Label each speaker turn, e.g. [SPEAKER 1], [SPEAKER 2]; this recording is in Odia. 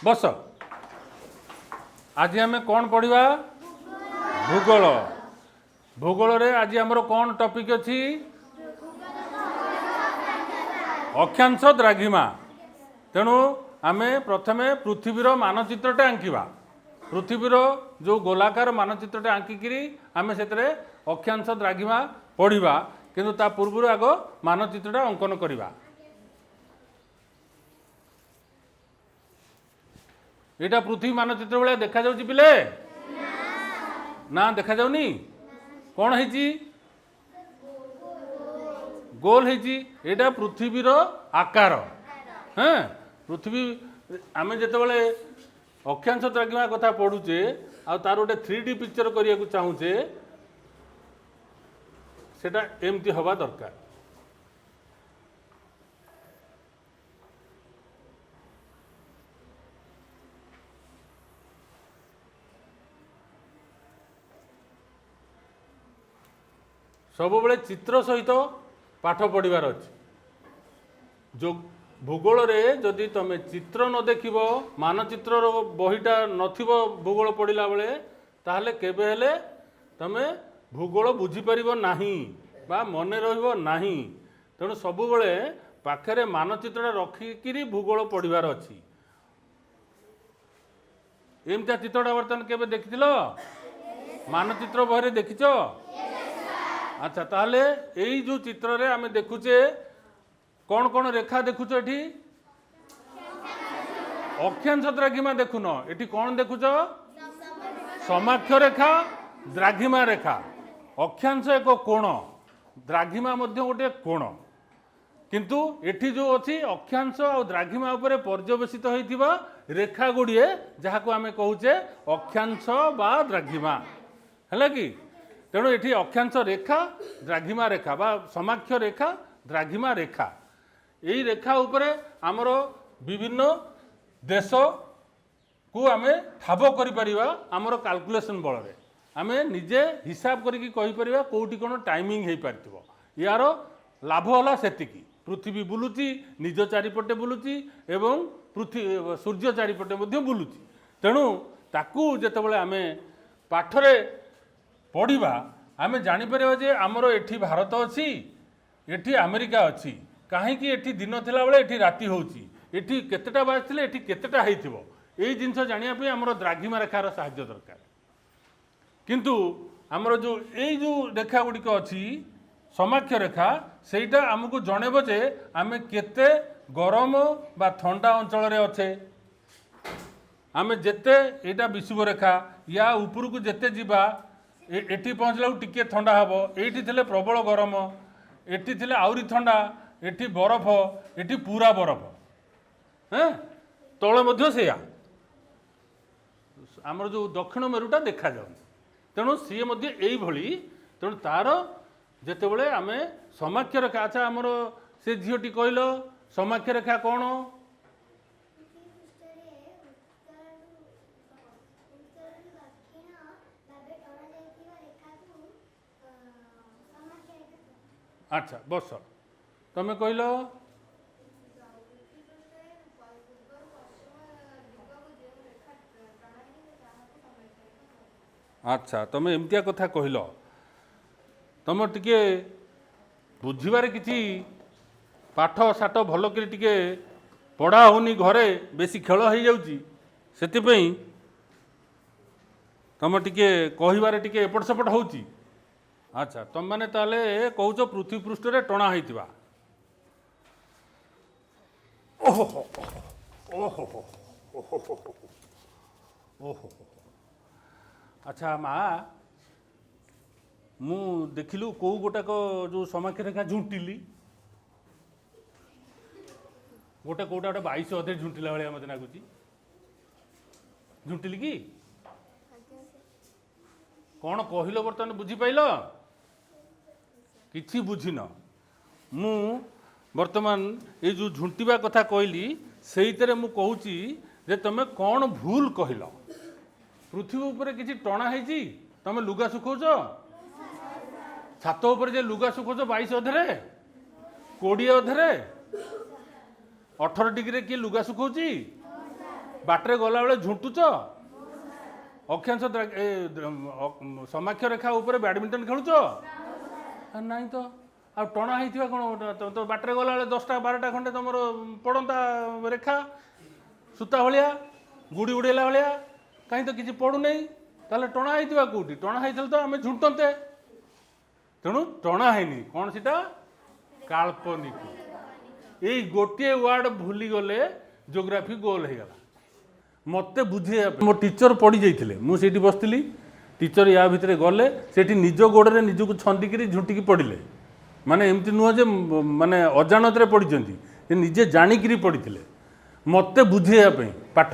[SPEAKER 1] ବସ। ଆଜି ଆମେ କ'ଣ ପଢ଼ିବା? ଭୂଗୋଳ। ଭୂଗୋଳରେ ଆଜି ଆମର କ'ଣ ଟପିକ୍ ଅଛି? ଅକ୍ଷାଂଶ ଦ୍ରାଘିମା। ତେଣୁ ଆମେ ପ୍ରଥମେ ପୃଥିବୀର ମାନଚିତ୍ରଟା ଆଙ୍କିବା। ପୃଥିବୀର ଯେଉଁ ଗୋଲାକାର ମାନଚିତ୍ରଟା ଆଙ୍କିକିରି ଆମେ ସେଥିରେ ଅକ୍ଷାଂଶ ଦ୍ରାଘିମା ପଢ଼ିବା। କିନ୍ତୁ ତା ପୂର୍ବରୁ ଆଗ ମାନଚିତ୍ରଟା ଅଙ୍କନ କରିବା। ଏଇଟା ପୃଥିବୀ ମାନଚିତ୍ର ଭଳିଆ ଦେଖାଯାଉଛି ପିଲେ? ନା, ଦେଖାଯାଉନି। କ'ଣ ହେଇଛି? ଗୋଲ ହେଇଛି। ଏଇଟା ପୃଥିବୀର ଆକାର। ହଁ, ପୃଥିବୀ ଆମେ ଯେତେବେଳେ ଅକ୍ଷାଂଶ ଦ୍ରାଘିମା କଥା ପଢ଼ୁଛେ ଆଉ ତାର ଗୋଟେ 3D picture କରିବାକୁ ଚାହୁଁଛେ, ସେଟା ଏମିତି ହେବା ଦରକାର। ସବୁବେଳେ ଚିତ୍ର ସହିତ ପାଠ ପଢ଼ିବାର ଅଛି। ଯୋଉ ଭୂଗୋଳରେ ଯଦି ତମେ ଚିତ୍ର ନ ଦେଖିବ, ମାନଚିତ୍ରର ବହିଟା ନଥିବ ଭୂଗୋଳ ପଢ଼ିଲା ବେଳେ, ତାହେଲେ କେବେ ହେଲେ ତମେ ଭୂଗୋଳ ବୁଝିପାରିବ ନାହିଁ ବା ମନେ ରହିବ ନାହିଁ। ତେଣୁ ସବୁବେଳେ ପାଖରେ ମାନଚିତ୍ରଟା ରଖିକିରି ଭୂଗୋଳ ପଢ଼ିବାର ଅଛି। ଏମିତିଆ ଚିତ୍ରଟା ବର୍ତ୍ତମାନ କେବେ ଦେଖିଥିଲ? ମାନଚିତ୍ର ବହିରେ ଦେଖିଛ? ଆଚ୍ଛା, ତାହେଲେ ଏଇ ଯେଉଁ ଚିତ୍ରରେ ଆମେ ଦେଖୁଛେ, କ'ଣ କ'ଣ ରେଖା ଦେଖୁଛ ଏଠି? ଅକ୍ଷାଂଶ ଦ୍ରାଘିମା ଦେଖୁନ, ଏଠି କ'ଣ ଦେଖୁଛ? ସମାକ୍ଷ ରେଖା, ଦ୍ରାଘିମା ରେଖା। ଅକ୍ଷାଂଶ ଏକ କୋଣ, ଦ୍ରାଘିମା ମଧ୍ୟ ଗୋଟିଏ କୋଣ। କିନ୍ତୁ ଏଠି ଯେଉଁ ଅଛି ଅକ୍ଷାଂଶ ଆଉ ଦ୍ରାଘିମା ଉପରେ ପର୍ଯ୍ୟବେସିତ ହୋଇଥିବା ରେଖା ଗୁଡ଼ିଏ, ଯାହାକୁ ଆମେ କହୁଛେ ଅକ୍ଷାଂଶ ବା ଦ୍ରାଘିମା। ହେଲା କି? ତେଣୁ ଏଠି ଅକ୍ଷାଂଶ ରେଖା, ଦ୍ରାଘିମା ରେଖା ବା ସମାକ୍ଷ ରେଖା, ଦ୍ରାଘିମା ରେଖା, ଏଇ ରେଖା ଉପରେ ଆମର ବିଭିନ୍ନ ଦେଶକୁ ଆମେ ଠାବ କରିପାରିବା। ଆମର କାଲକୁଲେସନ୍ ବଳରେ ଆମେ ନିଜେ ହିସାବ କରିକି କହିପାରିବା କେଉଁଠି କ'ଣ ଟାଇମିଂ ହେଇପାରିଥିବ। ୟାର ଲାଭ ହେଲା ସେତିକି, ପୃଥିବୀ ବୁଲୁଛି, ନିଜ ଚାରିପଟେ ବୁଲୁଛି ଏବଂ ପୃଥିବୀ ସୂର୍ଯ୍ୟ ଚାରିପଟେ ମଧ୍ୟ ବୁଲୁଛି। ତେଣୁ ତାକୁ ଯେତେବେଳେ ଆମେ ପାଠରେ ପଢ଼ିବା, ଆମେ ଜାଣିପାରିବା ଯେ ଆମର ଏଠି ଭାରତ ଅଛି, ଏଠି ଆମେରିକା ଅଛି, କାହିଁକି ଏଠି ଦିନ ଥିଲାବେଳେ ଏଠି ରାତି ହେଉଛି, ଏଠି କେତେଟା ବାଜିଥିଲେ ଏଠି କେତେଟା ହେଇଥିବ, ଏଇ ଜିନିଷ ଜାଣିବା ପାଇଁ ଆମର ଦ୍ରାଘିମା ରେଖାର ସାହାଯ୍ୟ ଦରକାର। କିନ୍ତୁ ଆମର ଯେଉଁ ଏଇ ଯେଉଁ ରେଖା ଗୁଡ଼ିକ ଅଛି, ସମାକ୍ଷ ରେଖା, ସେଇଟା ଆମକୁ ଜଣେଇବ ଯେ ଆମେ କେତେ ଗରମ ବା ଥଣ୍ଡା ଅଞ୍ଚଳରେ ଅଛେ। ଆମେ ଯେତେ ଏଇଟା ବିଷୁବ ରେଖା, ୟା ଉପରକୁ ଯେତେ ଯିବା, ଏଠି ପହଞ୍ଚିଲା ବେଳକୁ ଟିକିଏ ଥଣ୍ଡା ହେବ, ଏଇଠି ଥିଲେ ପ୍ରବଳ ଗରମ, ଏଠି ଥିଲେ ଆହୁରି ଥଣ୍ଡା, ଏଠି ବରଫ, ଏଠି ପୁରା ବରଫ। ହଁ, ତଳେ ମଧ୍ୟ ସେଇଆ। ଆମର ଯେଉଁ ଦକ୍ଷିଣ ମେରୁଟା ଦେଖାଯାଉନି, ତେଣୁ ସିଏ ମଧ୍ୟ ଏଇଭଳି। ତେଣୁ ତାର ଯେତେବେଳେ ଆମେ ସମାକ୍ଷ ରେଖା, ଆଚ୍ଛା ଆମର ସେ ଝିଅଟି କହିଲ ସମାକ୍ଷ ରେଖା କ'ଣ? ଆଚ୍ଛା ବସ, ତମେ କହିଲ। ଆଚ୍ଛା, ତମେ ଏମିତିଆ କଥା କହିଲ, ତମ ଟିକେ ବୁଝିବାରେ କିଛି ପାଠ ସାଠ ଭଲ କରି ଟିକେ ପଢ଼ା ହେଉନି, ଘରେ ବେଶୀ ଖେଳ ହେଇଯାଉଛି, ସେଥିପାଇଁ ତମ ଟିକେ କହିବାରେ ଟିକେ ଏପଟ ସେପଟ ହେଉଛି। ଆଚ୍ଛା, ତମମାନେ ତାହେଲେ କହୁଛ ପୃଥିବୀ ପୃଷ୍ଠରେ ଟଣା ହେଇଥିବା। ଓହୋ ଓହୋ ଓହୋ ଓହୋ। ଆଚ୍ଛା ମା, ମୁଁ ଦେଖିଲୁ କେଉଁ ଗୋଟାକ ଯେଉଁ ସମାକ୍ଷ ରେଖା ଝୁଣ୍ଟିଲି, ଗୋଟେ କେଉଁଟା ଗୋଟେ 22 ଅଧେ ଝୁଣ୍ଟିଲା ଭଳିଆ ମୋତେ ଲାଗୁଛି। ଝୁଣ୍ଟିଲି କି କ'ଣ କହିଲ? ବର୍ତ୍ତମାନ ବୁଝିପାଇଲ? କିଛି ବୁଝିନ? ମୁଁ ବର୍ତ୍ତମାନ ଏଇ ଯେଉଁ ଝୁଣ୍ଟିବା କଥା କହିଲି, ସେଇଥିରେ ମୁଁ କହୁଛି ଯେ ତମେ କ'ଣ ଭୁଲ କହିଲ। ପୃଥିବୀ ଉପରେ କିଛି ଟଣା ହେଇଛି? ତମେ ଲୁଗା ଶୁଖାଉଛ ଛାତ ଉପରେ, ଯେ ଲୁଗା ଶୁଖାଉଛ 22 ଅଧରେ, 20 ଅଧରେ, 18 ଡିଗ୍ରୀରେ କିଏ ଲୁଗା ଶୁଖାଉଛି? ବାଟରେ ଗଲାବେଳେ ଝୁଣ୍ଟୁଛ? ଅକ୍ଷାଂଶ ସମାକ୍ଷ ରେଖା ଉପରେ ବ୍ୟାଡମିଣ୍ଟନ ଖେଳୁଛ? ନାଇଁ ତ। ଆଉ ଟଣା ହେଇଥିବା କ'ଣ? ତମେ ତ ବାଟରେ ଗଲାବେଳେ 10ଟା 12ଟା ଖଣ୍ଡେ ତମର ପଡ଼ନ୍ତା ରେଖା, ସୂତା ଭଳିଆ, ଗୁଡ଼ି ଉଡ଼େଇଲା ଭଳିଆ, କାହିଁ ତ କିଛି ପଡ଼ୁନାହିଁ। ତାହେଲେ ଟଣା ହେଇଥିବା କେଉଁଠି? ଟଣା ହେଇଥିଲେ ତ ଆମେ ଝୁଣ୍ଟନ୍ତେ। ତେଣୁ ଟଣା ହେଇନି। କ'ଣ ସେଟା? କାଳ୍ପନିକ। ଏଇ ଗୋଟିଏ ୱାର୍ଡ଼ ଭୁଲିଗଲେ ଜୋଗ୍ରାଫି ଗୋଲ ହେଇଗଲା। ମୋତେ ବୁଝେଇବା ପାଇଁ ମୋ ଟିଚର ପଡ଼ିଯାଇଥିଲେ। ମୁଁ ସେଇଠି ବସିଥିଲି। ଟିଚର ୟା ଭିତରେ ଗଲେ, ସେଠି ନିଜ ଗୋଡ଼ରେ ନିଜକୁ ଛନ୍ଦିକିରି ଝୁଣ୍ଟିକି ପଡ଼ିଲେ। ମାନେ ଏମିତି ନୁହଁ ଯେ ମାନେ ଅଜାଣତରେ ପଡ଼ିଛନ୍ତି, ସେ ନିଜେ ଜାଣିକିରି ପଡ଼ିଥିଲେ, ମୋତେ ବୁଝେଇବା ପାଇଁ ପାଠ।